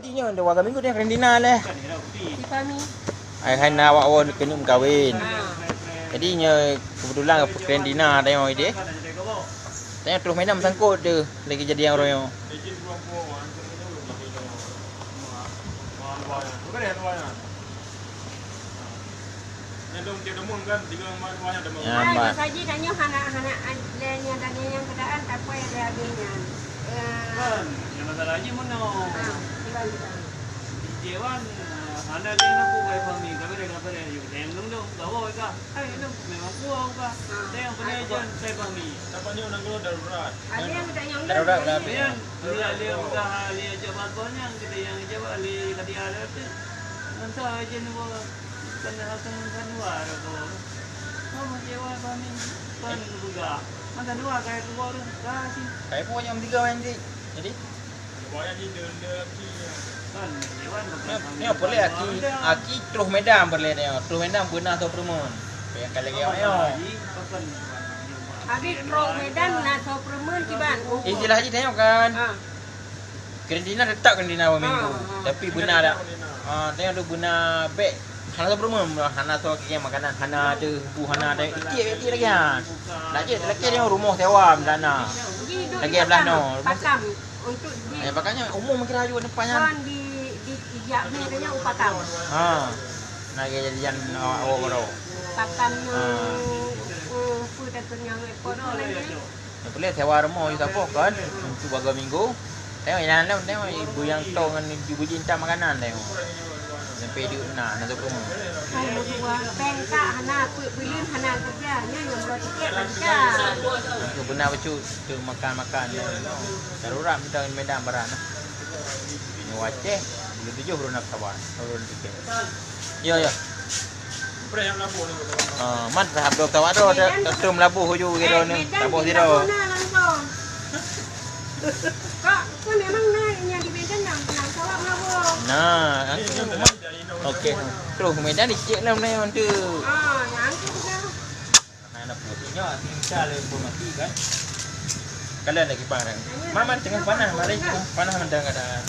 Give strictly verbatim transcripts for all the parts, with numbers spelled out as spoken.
Nyoe dua minggu dah karantina leh. Tiffany. Ai hai na awak wan keuneuk meukawen. Ah. Jadi nyoe kebetulan karantina tanyoe ideh. Tanyoe troh Medan meusangkot tu lagi jadi nyang roh nyoe. Ya, Hai, Mak. Masa jih tanyoe hana, hana ad-, lé nyan dan nyang keadaan tak payah lé habéh nyan. Eh, Kan, nyang masalah jih meunoe. Ah, kiban, kiban. Di Taiwan, eh, hana lé na kubai Fahmi, tapi dah kata dah, yuk, saya menung dong, gawa ka. Hai, menung, memang kuah ka. Ah, Saya yang pernah hai, jan, saya Fahmi. Dapat nyoe nanggroe darurat. Ada yang tak nyang Darurat lain. Dah habéh. Kemudian, bila dia buka hal dia jawab apa nyang, kita yang jawab, dia kata dia ada tu. Entah aja ni, Bukan, bukan, bukan luar tu. Kamu kecewa kami. Bukan juga. Masa dua kali keluar tu. Dah sih. Kai pun nyam tiga main sih. Jadi? Kan, kecewa bukan Ni, kami ni apa boleh bukan aki, luar. Aki terus Medan boleh ni. Terus Medan beuna atau perumun. Yang kali lagi awak nyoe. Habis trok Medan na soe perumun kiban. Istilah haji tengok kan. Ha. Karantina tetap karantina dua minggu. Ha, ha. Tapi beuna dak? Ah, tengok tu beuna bek. Hana soe perumun, hana soe keu makanan, hana ada bu, hana ada itik, itik lagi ha. Nak je lagi tengok rumoh sewa beulana. Lagi belah no. Pakam untuk di Eh, pakam nyoe umum kira aju depan nyan. Kon di, di ijak ni tanya upakam. Ha. Nak jadi jan awak baru. Pakam nyoe, Ha. eh, apa dah tu nyang airport tu lagi. Nyang peureulèe sewa rumoh di saboh kan, untuk dua minggu. Tengok inan lom, tengok ibu nyang tong ngon ibu jih intat makanan tengok. Sampai di na, na teupeue. Hai, dua peng tak hana, peuet buleuen hana kerja. Nyan nyang bloe tiket lancar. Itu beuna bacut, tu makan-makan. Darurat mita Medan barat nah. Nyoe Aceh, buleuen tujoh baru na pesawat, baru na tiket. Ya, ya. Ah, man payah abdôh tawak tu, dah, dah tu meulaboh uju kira ni. Medan Laboh di sira. Laboh na langsung. Kak, tu memang na yang di Medan na, na tawak meulaboh. Nah, okey. Terus Medan dicek lah mana yang tu. Ah, yang tu dah. Nah, nak putih nyo, tinggal informasi kan. Kalian lagi parah. Maman tengah panah, mari tengah panah mantang kada.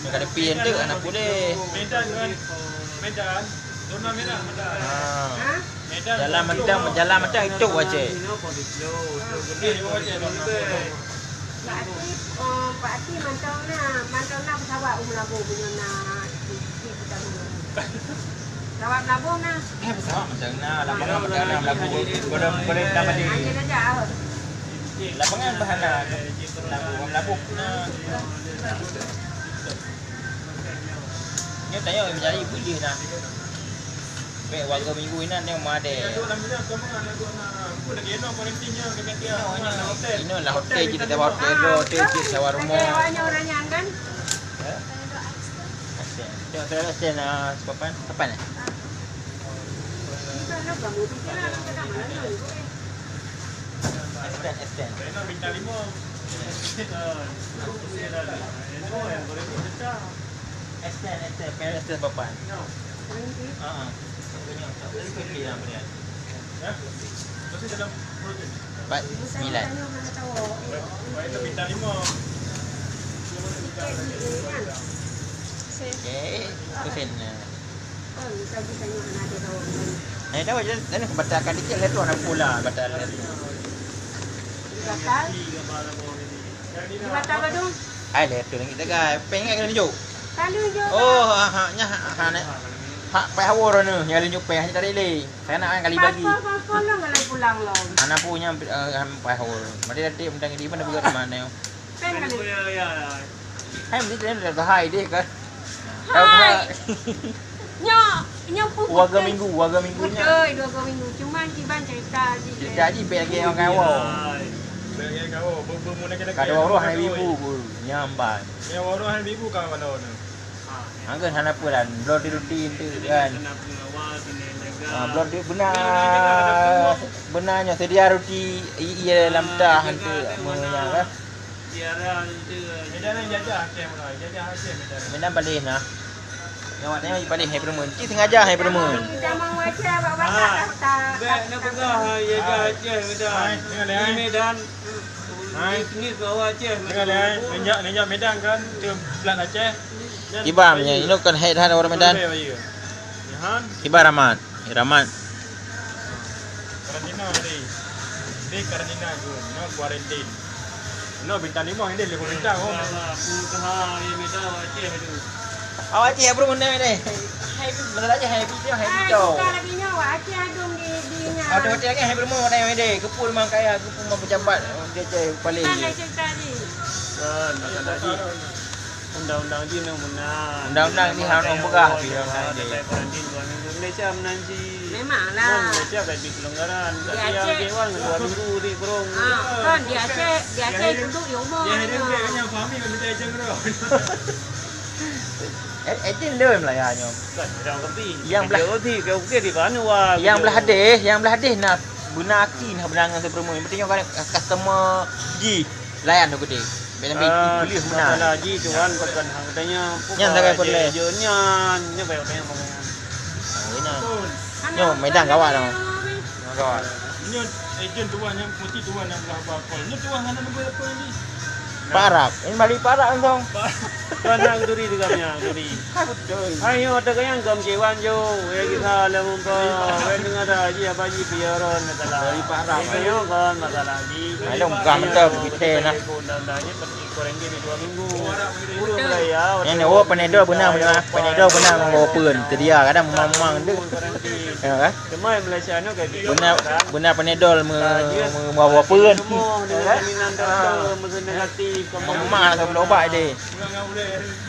Yang kada pien tu anak boleh. Medan kan? Medan. Zona merah Medan. Ha. Medan. Jalan mantang, jalan mantang itu wajar. Eh, wajar. Pak Ati, oh, Pak Ati mantong na, mantong na pesawat umur labu punya na di, di Pekanbaru. Pesawat labu na. Eh, pesawat mantong na, lapangan mantong na, labu boleh, boleh tambah di. Hanya saja, ah. Lapangan bahana, labu, labu. Nyoe tayong mencari boleh nah. Bèk warga minggu inan nyang meudeh. Inoe lah hotel cit, kita hotel dulu, hotel cit sewa rumah. Ya? Hotel, hotel, hotel, ah, sepapan, sepapan eh? Extend, extend. Extend, extend, extend papan. Ha, ha. Empat sembilan. Okey, pusing. Eh, dah, dah, dah, batalkan dikit lah tu, nak pula batal. Batal? Di mata Badung? Hai, lé tu lagi tegai. Peng kan kena tunjuk? Kan tunjuk. Oh, ha, ha, nya, ha, ha, nak. Hak payah awor ni, yang tunjuk peng hanya tarik lé. Saya nak kan kali bagi. Pakon, pakon lah kalau pulang lah. Anak punya, eh, payah awor. Mari nanti mentang di mana bukan mana. Peng kali. Hai, mesti dia dah hai deh kan. Hai. Nyo, nyo pun warga betul. Minggu, warga minggu nya. Betul, dua minggu. Cuma kiban cerita je. Cerita je, bagi orang kawan. Bagi orang kawan. Ber-, ber-, mula kena Kada kaya orang orang hai kawan. Ibu pun, nyamban. Ya, orang hai ibu kawan mana orang. Angkat hana pun lah, belum di rutin tu kan. Ah, belum di benar, benar nyo sedia rutin, i-, iya dalam tah tu, meunya kan. Medan ni jajah Aceh mula, jajah Aceh Medan. Medan paléh nah. Yang awak tengok paléh hai perumun. Ci sengaja hai perumun. Kita mau baca awak baca Ah, tak, tak, bek nak tak, peugah, tak. Hai, jajah Aceh Medan. Hai, dengar, hai. Di Medan. Hai. Bisnis bawa Aceh. Dengar, hai. Nenjak, nenjak Medan kan, tu plat Aceh. Kiban nyan, inoe kon hai that ureueng Medan. Kiban Rahmat. Eh, Rahmat. Karantina ni. Ni karantina tu, no quarantine. No bintang lima ni, lima bintang, oh. Aku kena, ni Medan, Aceh tu. Awak Aceh, bro, mana ni? Hai, masalah je, hai, video, hai, video. Bukan lagi nyawa, Aceh adung di, di nya. Ada hotel lagi, hai, berumah, orang yang ada. Kepul memang kaya, kepul memang pejabat. Dia je paling. Kan dah cerita ni. Kan, masalah je. Undang-undang jih nang meunan. Undang-undang jih hana peugah pih. Datai kuarantin dua minggu. Malaysia meunan jih. Memang lah. Malaysia ka jih pelonggaran. Di Aceh. Dewan dua minggu di kurung. Ah, kan di Aceh, di Aceh duduk di rumah. Ya, dia bukan hanya fahami kalau kita Aceh tu. Eh, eh, dia lom lah ya nyoe. Kan, orang kopi. Yang belah, kopi, ke, ke di Banua. Yang belah hadeh, yang belah hadeh nah beuna aki nah beuna ngon sebelum. Yang penting kan customer jih. Layan tu gede. Beda beda. Ah, boleh meunan. Masalah ji tuan, bukan hang katanya. Nyan sagai pun leh. Nyan, nyan baik katanya. Ah, nyan. Nyo Medan gawat dah. Gawat. Nyo ejen tuan yang putih tuan yang belah bakol. Nyo tuan hana nunggu apa ni. Pak Arab. Ini balik Pak Arab langsung. Tuan nak duri juga punya, duri. Hai, betul. Hai, nyoe ada kayang gam cewan jo. Ya, kita lah mumpah. Hai, dengar dah, Haji, apa Haji, piaran, masalah. Dari Pak Ram. Ini nyoe kan, masalah Haji. Hai, dong, bukan betul, begitu, nah. Undang-undangnya, pergi kuarantin dua minggu. Urus lah, ya. Ini, oh, Panadol benar, benar. Panadol benar, membawa pun. Sedia, kadang memang-memang tu. Ya, kan? Cuma Malaysia ni kayak gitu. Benar, benar Panadol me-, me-, membawa pun. Semua dengan jaminan doktor, mesti negatif. Memang, tak boleh ubat dia.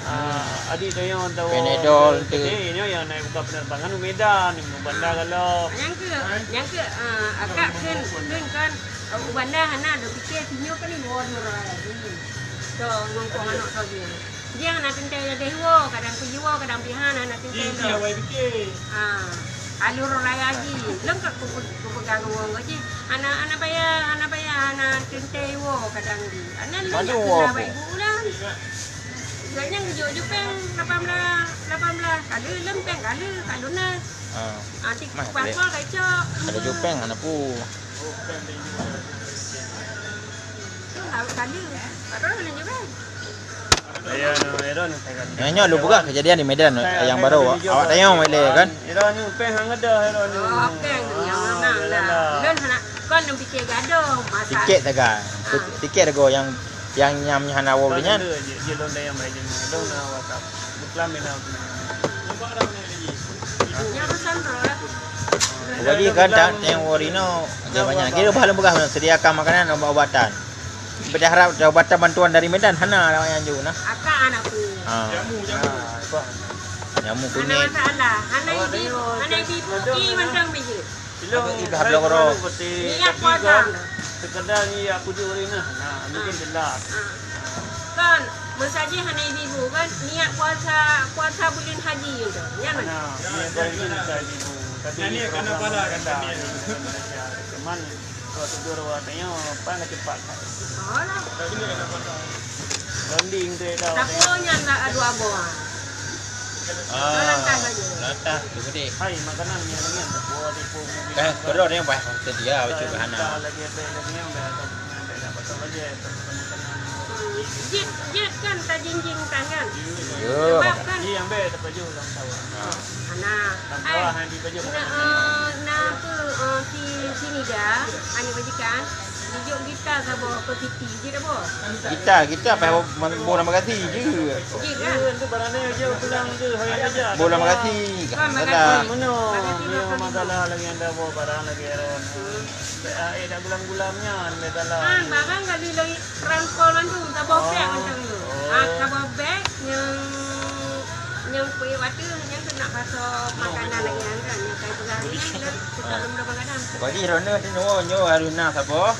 Ah, adik tayang tahu. Panadol tu. Jadi, ini yang naik buka penerbangan di Medan, di bandar kalau. Nyang ke, nyang ke, ah, akak kan, kan, kan, u bandar hana ada fikir, sinyo kan di luar negara lagi. So, ngongkong anak saja. Dia hana teuntèe jadi wo, kadang pih wo, kadang pih hana, hana teuntèe. Dia, dia awai fikir. Ah, alur raya ji. Lengkap kupegang wong gaji. Hana, hana bayar, hana bayar, hana teuntèe wo, kadang di. Hana lengkap kena baik bu lah. Gobnyan geujok ju péng lapan belas, lapan belas kali, lom péng kali, ka lunas. Ah. Ah, tik mah pasal ka icok. Ada ju péng, hana pu. Tu lawan kali. Baru nak ju péng. Saya nak Aaron, saya kan. Nyoe, nyoe lôn peugah kejadian di Medan, yang baru. Awak tanyong ilèe kan? Aaron ni péng hang ada, Aaron ni. Oh, péng yang mana lah. Lôn hana, kon lôn fikir gadoh, masak. Tiket sagai. Ah. Tiket sagai yang Yang nyam nyan hana woe nyan. Dia, dia lôn dayang baik je. Lôn na WhatsApp. Buklam bina. Nyan urusan bro lah. Jadi kan tak yang worry no. Dia banyak. Kira bah lembah sediakan makanan, obat-obatan. Kita harap ada obatan bantuan dari Medan hana awak nyan ju nah. Akak anak pun. Ha. Jamu, jamu. Ha, apa? Jamu kunyit. Hana masalah. Hana ibu, hana ibu, i mantong biji. Ilong, hai, belum roh. Niat puasa. Sekadar ni aku juri nah. Nah, mungkin jelas. Ah. Kan, meusaji hana ibu kan, niat puasa, puasa bulan haji tu. Ya kan? Nah, niat bulan haji tu. Tapi ni karena pala kan, kan. Cuman prosedur awak tanya, apa nak cepat. Oh lah. Tapi ni kena pala. Ronding tu dah. Tapi nyan nak adu abah. Ah, latah tu gede. Hai, makanan yang ni, buah di pun. Kan, kedua dia bah sedia, baca bahana. Lagi apa, lagi yang dah, dah, dah, dah, dah, dah, dah, dah. Jit, jit kan tajinjing tangan. Yo. Sebab kan. Iya, ambil tak baju dalam sawah. Ah. Anak. Dalam sawah, eh, nanti baju. Nak, eh, nak apa, eh, si, sini dah, anak majikan. Dijok gita saboh ke Siti, jeuet apa? Gita, gita payah boh nama gati je. Jeuet kan? Itu barang dia je pulang tu, hari aja. Boh nama gati. Kan, salah. Mana? Nama gati. Dia masalah lagi anda bawa barang lagi, Aaron. Hmm. Eh, eh, dah gulam-gulamnya, masalah. Kan, barang kali lagi rangkol mandum, saboh beg macam tu. Oh. Ah, saboh beg yang, yang kuih water, yang tu nak basuh makanan lagi, kan? Yang kayu pegang ni, kan? Kita belum berapa kadang. Bagi Aaron ni, nyoe, nyoe harus nak saboh.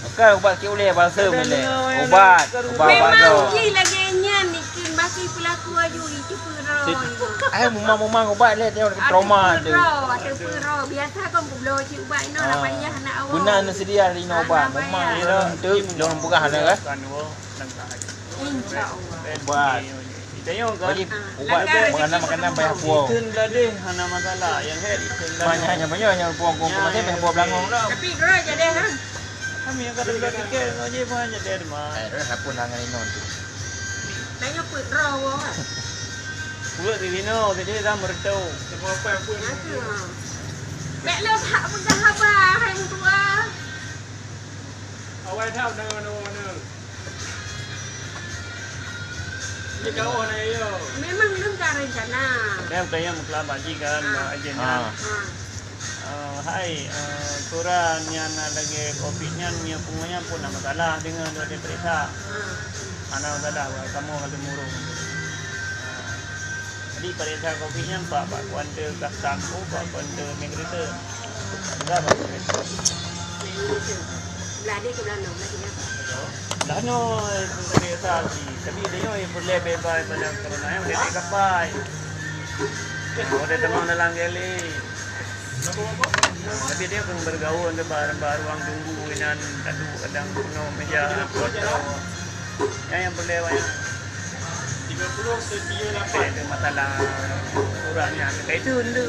Bukan ubat sikit ulèe, balsam ulèe. Ubat, ubat, ubat. Memang jih lagèe nyan, bikin basi pelaku aju, itu peuro itu. Ai, mumang-mumang ubat lé, tengok trauma tu. Peuro, ada peuro. Biasa kan peulo cik ubat ino, ah, nak payah nak awak. Guna anu sedia hari ino ubat. Mumang tu, lôn peugah dah kan. Insya Allah. Ubat. Jadi, ah, ubat makanan-makanan payah puang. Ikheun beladeh hana masalah. Yang head ikheun beladeh. Maknanya banyak yang puang kong masih payah puang belangong dah. Tapi gerak jadi ha. Kami yang kada bela tiket ngau je pun jadi mah. Eh, dah hapun tangan inon tu. Tanya put roh wah. Buet di sinoe, jadi dah meureutoh. Nyata. Bèk lôn hak peugah haba, hai meutuah. Awai that na, na, na. Di kawah na, yo. Memang lôn ka rencana. Kadang tayang meukeulaba jih kan, ah, bak ajen kan. Ah. Ha. Eh, hai, eh, surat nyan lagèe covid nyan, nyoe pungo nyan pun na masalah deungon dua diperiksa. Ha. Hana masalah, bak kamoe ka teumurung. Jadi, pareksa covid nyan bak, bak kuanter custom tu, bak kuanter migrator. Enggak, bak migrator. Belah dia ke belah enam, belah tiga. Belah enam, eh, pareksa sih. Tapi dia nyoe peureulèe bebas pada corona, eh, boleh naik kapal. Boleh terbang dalam geli. Tapi dia akan bergaul dengan barang-barang tunggu inan, tadu kadang penuh meja, foto. Nyan nyang peureulèe awak nyan. Tiga puluh setia lapan. Itu masalah surat nyan. Ka itu endu.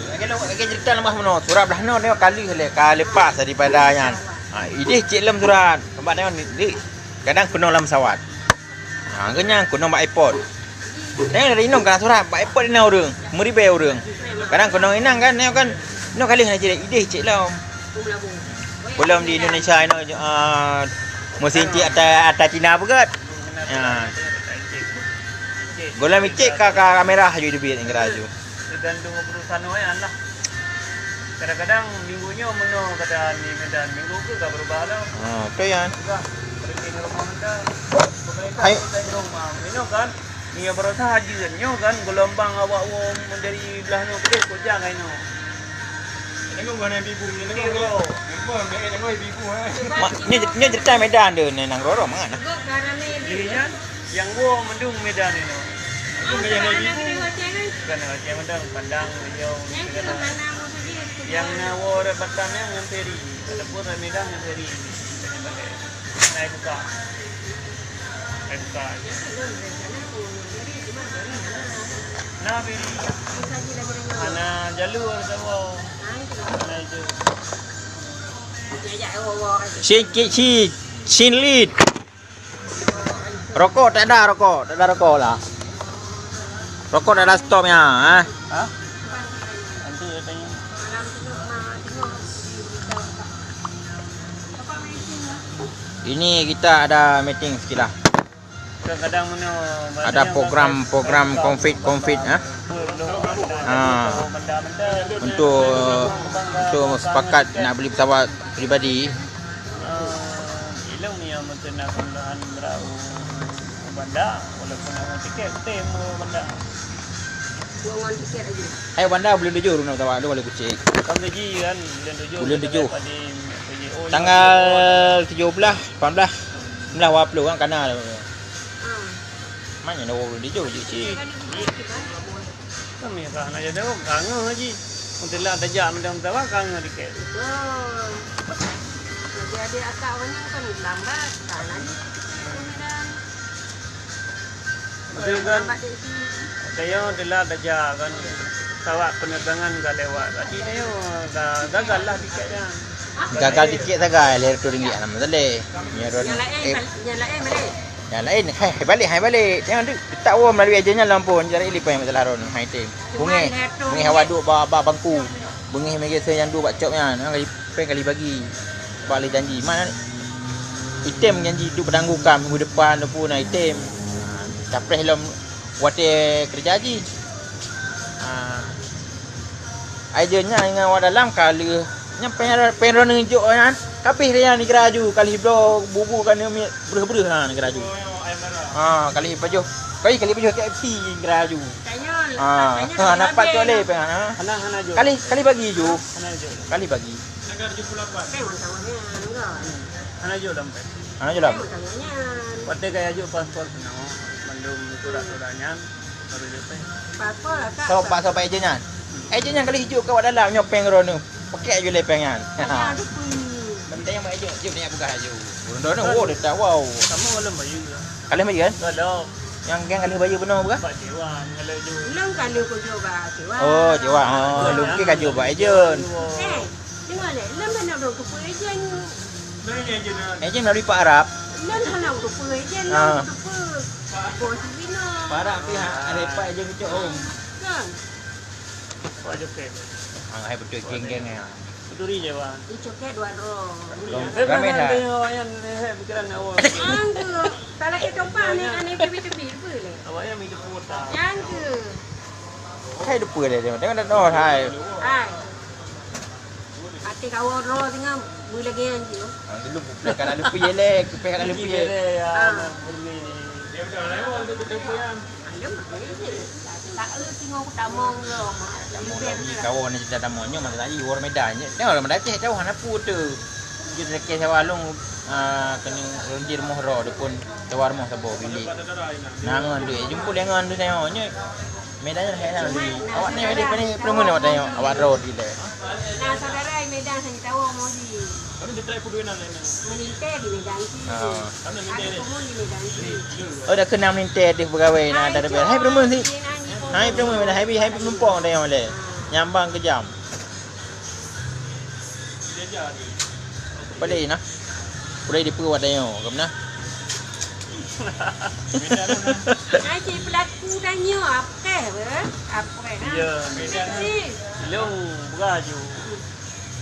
Lagèe, lagèe cerita leumah meunoe, surat blah noe nyoe ka lheueh lé, ka lepas daripada nyan. Ha, idéh cék lom surat. Sabab nyoe, dik, kadang keunoe lam pesawat. Ha, geuh nyan keunoe bak airport. Nyan dari inong kana surat, bak airport na ureueng, meuribèe ureueng. Kadang keunoe inong kan, nyoe kan, nyoe ka lheueh na cék, idéh cék lom. Belum di Indonesia inoe, ah, mesin cék ata, ata Cina peugöt. Ha. Gohlom icék ka, ka merah aju teubiet nyan geura aju. Tergantung keputusan awak nyan lah. Kadang-kadang minggu nyoe meunoe keadaan di Medan, minggu keu ka berubah lah. Ha, beutôi nyan. Berubah. Berhenti di rumah Medan. Pemerintah Hai. Berhenti di rumah. Inoe kan, nyoe baroesa hajeuen nyoe kan, geulumbang awak woe dari blah nyoe keudeh kujang inoe. Tengok mana ibu, tengok. Tengok. Tengok, tengok ibu, eh. Mak, ni, ni cerita Medan dia ni, nang roro mana? Dirinya yang woe mandum Medan inoe. Bukan yang Medan, pandang beliau. Yang na woe dari Batam yang, yang feri. Ataupun dari Medan yang feri. Naik buka. Naik buka. Nah, feri. Ana jalur sama. Ana itu. Sin, sin, sin lid. Rokok tak ada, rokok. Tak ada rokok lah. Rokok tak ada stoknya, eh. Ha? Nanti dia tanya. Ini kita ada meeting sekilas. Kadang-kadang mana, ada program-program covid, covid, eh. Ha. Untuk, untuk sepakat nak beli pesawat peribadi. Ah, ilong yang meuteuna kemudahan berau banda, walaupun awak tiket tem banda. Buang tiket aja. Hai banda buleuen tujoh ureueng tawa lu balik Kuching. Kan gaji kan buleuen tujoh. Buleuen tujoh. Tanggal tujoh belas, lapan belas, sembilan belas, dua puluh kan kana. Ah. Mana nak buleuen tujoh je cik. Kan ni kan. Kami ka hana jadi, oh, kangen lagi. Untuk lah tajak macam tu, kangen dikit. Betul. Jadi adik akak orang ni kan lambat, tak lagi. Betul kan? Lambat dek si. Saya telah tajak kan. Pesawat penerbangan ka lewat. Tadi saya ga-, gagal lah tiket dia. Gagal tiket sagai, lhèe reutôh ringgit, alhamdulillah. Nyan ron, Yang lain, eh, yang lain balik. Nyang laén, hai, hai balek, hai balek. Nyang teutap woe meulalu aja nyan lampôh, jaroe ilipèe masalah ron, hai tem. Beungèh, beungèh awak duek bak, bak bangku. Beungèh meunyoe nyang duek bak cop nyan, nyang kali, péng kali bagi. Bak lé janji. Mana item janji tu peudanggu ka minggu depan tu pun item. Ha, capreh lom watèe keureuja jih. Ha. Aja nyan ngon awak dalam ka lheueh. Nyan péng, péng droeneuh jok nyan. Ka abéh nyan dikira aju, ka lheueh bloe bubu ka neumiet breuh-breuh ha dikira aju. Ha, ka lheueh pajoh. Ka lheueh, ka lheueh pajoh K F C dikira aju. Ha, ha, nampak cok lé péng ha. Hana, hana jok. Ka lheueh, ka lheueh bagi ju. Hana jok. Ka lheueh bagi. Hana jok dalam péng. Hana jok dalam. Watèe ka aju paspor keunoe, mandum surat-surat nyan. Soe bak, soe bak ejen nyan? Ejen nyan ka lheueh jok keu awak dalam nyoe péng droeneuh. Pakèk aju lé péng nyan. Tanya tu pun. Tanya bak ejen, jom tanya peugah aju. Ureueng droeneuh, oh, dia tak wow. Kamu belum bayar ke? Ka lheueh bayar kan? Belum. Nyang geng ka lheueh bayar bunoe peugah? Bak sewa, kalau jok. Belum ka lheueh kujok bak sewa. Oh, sewa. Oh, lungkih ka jok bak ejen. Eh, dengar lé, lôn hana dong kupeue ejen. Ejen melalui Pak Arab. Lôn hana kupeue ejen, lôn kupeue. Bos binoe. Barak pih ha, ada ipai je keucok om. Kan? Wah, joket. Ang hai beutôi geng-geng ya. Beutôi je, Bang. Icoket dua droe. Dong, ramai dah. Tengok yang, eh, pikiran awak. Anggur. Kalau kita tumpah ni, aneh tebi-tebi, apa le? Awak yang minta kuota. Yang ke? Hai depan dia, dia tengok dah, oh, hai. Hai. Até kawa droe singoh meulagèe nyan jih. Ah, dulu kupéh ka lalu piye lé, kupéh ka lalu piye. Ah. Além, tak eu singoh kutamong lom. Tamong lagi kawa ni cerita tamong nyoe masalah i wor Medan nyoe. Tengok orang Medan Aceh tahu hana pu tu. Kita ke sawah long, ah, kena rondir moh ro depan sawah moh sabo bilik. Nah, ngon duit jemput dengan tu tengok nyoe. Medan nyan hai nyan. Awak ni, ni, ni, peureumeun awak tanyong, awak droe dilèe. Nah, saudara di Medan saya tahu mau di. Kami di Trai Pudu nan, nan. Melintir di Medan sih. Ah. Kami melintir. Ada ni. Pemun di Medan sih. Oh, dah kenal melintir di pegawai nah, dari Medan. Hai, peureumeun sih. Hai, peureumeun Medan. Hai, hai, penumpang tanyong lé. Nyambang ke jam. Padahai nah. Padahai di peue watèe nyoe, ka meunan. Hai, cik pelaku dah nyoe, apréh beuh? Apréh, ha? Ya. Sih. Long beuraju.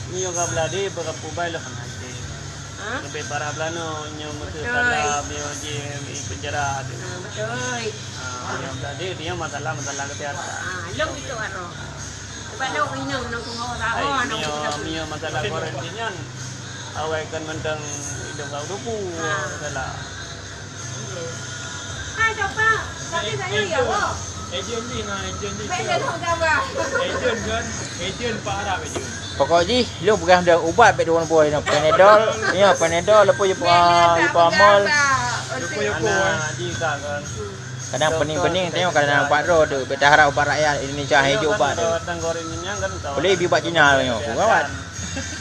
Nyoe ka beulade, beureupubai loh hana cit. Ha? Leubeh parah beulanoe, nyoe meuteusala, nyoe jih di penjara tu. Ha, beutôi. Ha, nyoe beulade, dia masalah-masalah kesehatan. Ha, long itu aro. Hai, mio, mio masalah kuarantin nyan, awai kan mantong idong kau duku, masalah. Hai, coba. Tapi saya ya, Bo. Ejen ni, nah, ejen ni. Baik, dah tahu gambar. Ejen kan? Ejen Pak Arab, ejen. Pokok jih, lôn peugah dah ubat bèk dua buah ni. Panadol, ya, Panadol, lepas je, ah, paracetamol. Lepas je, ah. Anak, jika kan. Kadang pening-pening tengok kadang nampak droe tu. Beta harap ubat rakyat Indonesia hai jok ubat tu. Boleh bi ubat Cina tu nyoe. Gawat.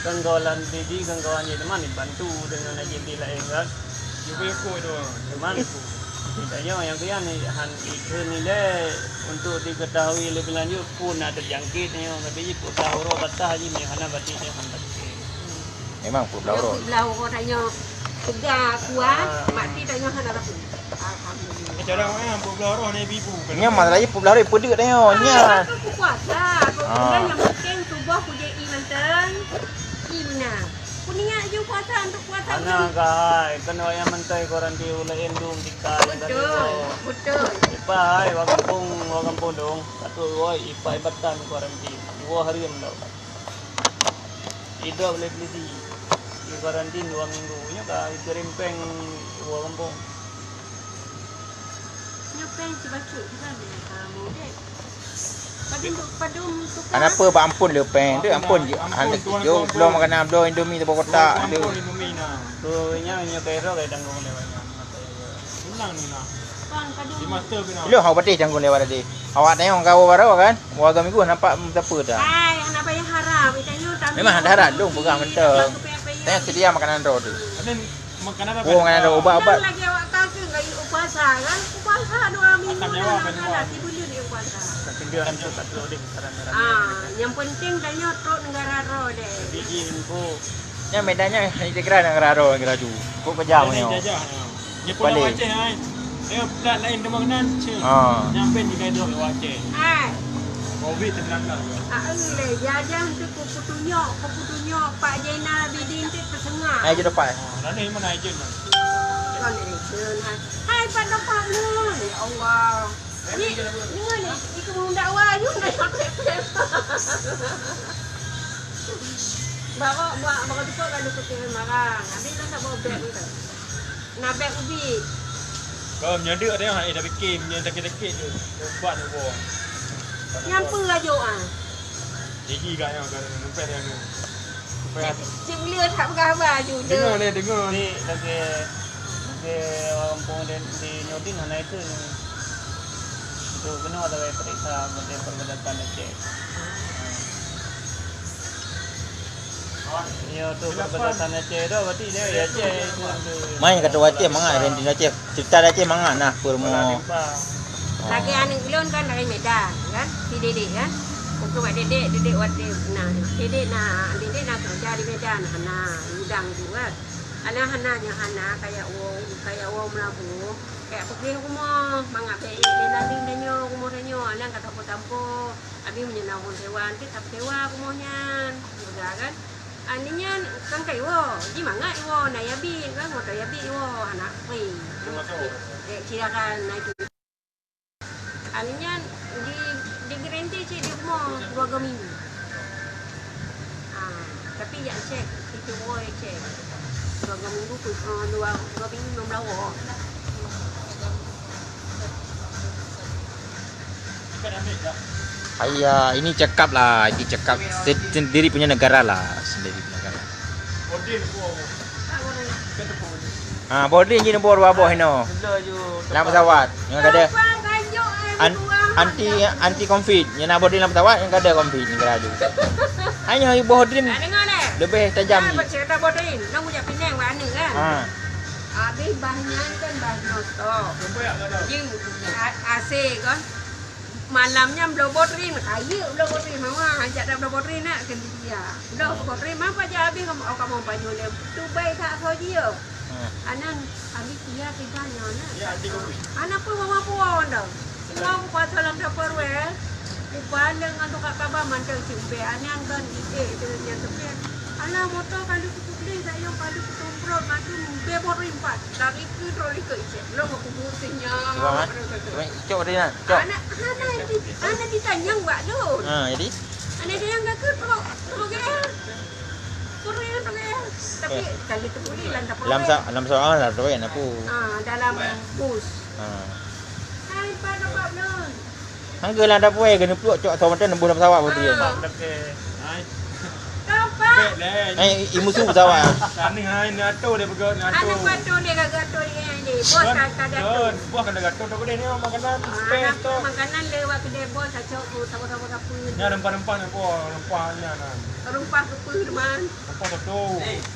Gangguan diri, gangguan je teman dibantu dengan agensi lain kan. Cuba ikut tu. Teman. Tanya yang dia ni han itu nilai untuk diketahui lebih lanjut pun nak terjangkit ni tapi pun tahu roh batah je ni hana batik dia han batik. Memang peuet blah uroe. Peuet blah uroe tanyoe teuga kuat, mak ti tanyoe hana rapu. Alhamdulillah. Eh, cara awaknyan peuet blah uroe na ibu-ibu kan? Nyan masalah jih peuet blah uroe peudeuek tanyoe. Ah, nyan. Aku puasa, aku puasa yang penting subuh ku je i mantong. I meunan. Ku niat ju puasa untuk puasa. Hana kai, kan awaknyan mantong kuarantin ulèe endung tikai. Betul, betul. Ipai, wa gampông, wa gampông dong. Satu, woi, ipai batan kuarantin. Dua hari mantong. Idrop lé polisi. Di karantin dua minggu. Nyoe ka ikirém péng dua gampông. Nyoe péng sibacut juga ni, ha, mudik. Padum, padum tukang. Kenapa bak ampun le péng tu? Ampun je. Ampun, hana tuan, jo, ampun. Belum makanan, belum Indomie tu kotak tu. Ampun, Indomie nah. Tu nya, nya kairo ka tanggung lewat nya. Senang ni nah. Bang, padum. Di mata kena. Lu hau batis tanggung lewat tadi. Awak tengok kawan baru kan? Warga minggu nampak siapa dah. Hai, hana payah harap. Memang hana harap, dong pegang mentah. Tengok sedia makanan droe tu. Ada makanan apa? Oh, makanan droe, ubat-ubat. Lagi awak kata lagi puasa kan? Puasa dua minggu dah nak kalah, tiga bulan dia puasa. Tinggal tu tak tahu deh, kadang-kadang. Ah, yang penting tanya trok negara droe deh. Biji info. Nyan Medan nyan hana dikira negara droe lagi laju. Kok kejam nyoe. Jajah nyoe. Nyoe pun Aceh ai. Nyoe plat lain teuma keunan. Ha. Nyan pen jika duduk di Aceh. Hai. Covid sembilan belas. Ah, eh, jajah tu ku kutunyok, ku kutunyok Pak Zainal Abidin tu tersengah. Hai je dapat. Oh, lalu mana ejen tu? Kan ejen hai. Hai Pak dapat ni. Ya Allah. Ni, ni ni, ikut mendak wayang dah sampai. Bawa, bawa, bawa tu kok kalau kecil marah. Habis dah tak bawa beg tu. Nak beg ubi. Kau menyodok dia, eh, dah fikir, menyodok sakit-sakit tu. Ubat tu, boh. Nyampu aja ah. Jadi gak yang kan, sampai dia tu. Cik, cik Mulia tak peugah haba aju je. Dengar ni, dengar. Ni lagi, lagi orang kampung di, di Nurdin hana itu ni. Tu kena ada periksa menteri perbatasan Aceh. Ya, tu perbatasan Aceh tu, berarti dia ya Aceh. Main kata Aceh mangat, Aceh. Cerita Aceh mangat nah, permo. Lagi aneuk ulôn kan dari Medan kan, si Dedek kan. Untuk wak Dedek, Dedek watèe nah, Dedek na, Dedek na kerja di Medan, na gudang tu kan. Alah hana, nyan hana, kajak woe, kajak woe meulaboh, kajak peugeh rumoh, mangat bèk ék lé naleueng tanyoe, rumoh tanyoe, alah ka tampo-tampo, abéh meunyoe na ureueng sewa, enteuk tapeuseuwa rumoh nyan, peugah kan. Aneuk nyan kan ka iwoe, jimangat iwoe, na Yabi kan, moto Yabi iwoe, hana free. Ék, silakan na itu. Aneuk nyan di, di garanti cit di rumoh dua go minggu. Ah, tapi jak cek, itu boy cek. Dua go minggu pun, ah, dua, dua minggu enam belas orang. Ayah, ini cakap lah, ini cakap se-, sendiri punya negara lah, sendiri punya negara. Ah, boarding je nombor dua boh inoe. Lam pesawat. Nyang kada an-, anti, anti covid. Nyang na boarding lam pesawat, nyang kada covid, nyang kada aju. Hanya ibu boarding lebih tajam. Nah, cerita boarding. Nang ujar Penang wak aneuk kan? Ha. Habis bah nyan kan bah nonstop. Jing A-, A C kan? Malam nyan bloe boarding, kayek bloe boarding, mama, jak dak bloe boarding nak, keu dia. Bloe boarding, mama, pajan habis kamoe, oh, kamoe pajoh lé. Tu baik tak kau dia. Hmm. Anan, habis dia tiba nyan nak. Ya, tiga puluh. Anak pun mama puang dah. Semua aku pasal dalam dapur weh. Ku paling ngan tukar kaba mantong cumpe. Anan kan ide tu nyan tu. Alah, motor kalau Boleh gayung padu keutumprot madu bebo rimpat dari keu droe likot icek. Lom aku buet nyan. Cuba, eh. Cuba, icok tadi, nah. Cok. Anak, anak di, anak ditanyong bak lôn. Ha, jadi? Anak ditanyong ka keu trok, trok gaya. Trok gaya, trok gaya. Tapi kali tu boleh lah, tak apa. Lam sa-, lam soal lah, trok gaya, nak pu. Ha, dalam bus. Ha. Hai, pada bak lôn. Hangga lam dapur, eh, keuneuk pluek cok atau macam nembus dalam pesawat pun dia. Ah. Bek leh. Eh, i musu pesawat. Tani hai ni atau dia pegang ni atau. Anak patu dia gaga tu dia ni. Bos tak ada tu. Bos kan dah tu tu dia ni makanan. Ah, space anak tu. Makanan lewat kedai bos, acok tu, tahu-tahu apa. Ni rempah-rempah ni, rempah ni, nah. Rempah ke pun, teman. Rempah tu.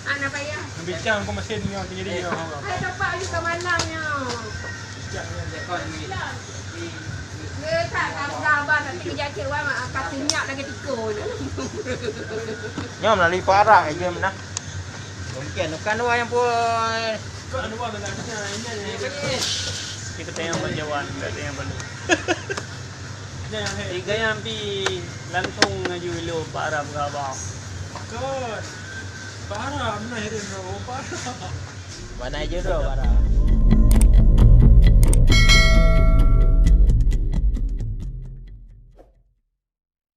Anak payah. Bincang kau mesin ni, jadi ni. Hai, dapat juga malam ni. Nyoe meulalu parak aja meunan. Mungkin bukan orang yang pun. Kita tengok banjawan, kita tengok balu. Tiga yang pi langsung aju lo para berapa. Kau para mana hirin lo para. Mana aja tu para.